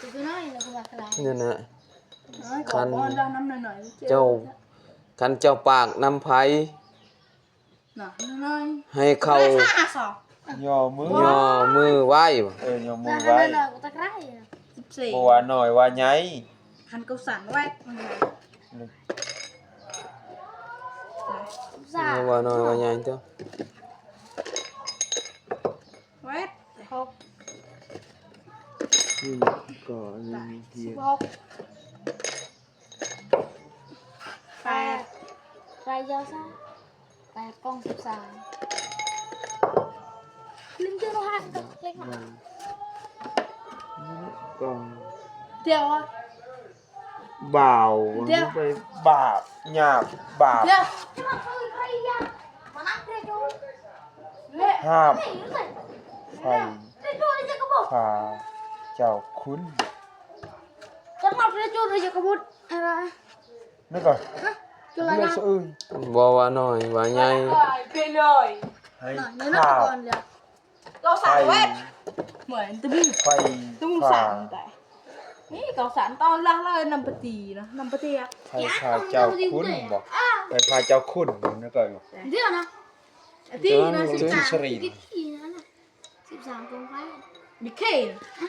ນັ້ນນະ ຄັນເຈົ້າ ຄັນເຈົ້າປາກນຳໃຜ ໃຫ້ເຂົາ ຍໍມື ຍໍມືໄຫວ້ ເອີ ຍໍມືໄຫວ້ ບໍ່ວ່ານ້ອຍວ່າໃຫຍ່ ຄັນເຂົາສັ່ງໄວ້ ບໍ່ວ່ານ້ອຍວ່າໃຫຍ່ເຈົ້າ ແປດ ຫົກ ກໍອັນນີ້ ສິບຫົກ ແປດ ໄປຍາວຊະ ແປດກ່ອງສິບສາມ ລືມຈື່ໂລຫະ ເລັກ ກ່ອງ ດຽວ ບ່າວ ດຽວ ໄປບາບ ຫຍາບ ບາບ ດຽວ ຫາບ ໄຟ ພາເຈົ້າຄຸນ ຈັກມາເປັນຈຸດຢູ່ກັບບຸດ ອະໄລ ນີ້ກໍ ຈຸລະນະ ບໍ່ວ່ານ້ອຍວ່າໃຫຍ່ ໄປເລີຍ ໃຫ້ຂ້າວ ເຂົາສັ່ງໄວ້ ເໝືອນຕະບີ ໄຟ ຕູ້ສັ່ງໄປ ນີ້ເຂົາສັ່ງຕອນລະເລີຍ ນຳປະຕີນະ ນຳປະເຕຍ ໃຫ້ຂ້າເຈົ້າຄຸນບໍ ໃຫ້ຂ້າເຈົ້າຄຸນ ນີ້ກໍ ດຽວນະ ອາທິນະ ສິບສາມ ສິບສາມກົງໄຟ ບິເຄນະ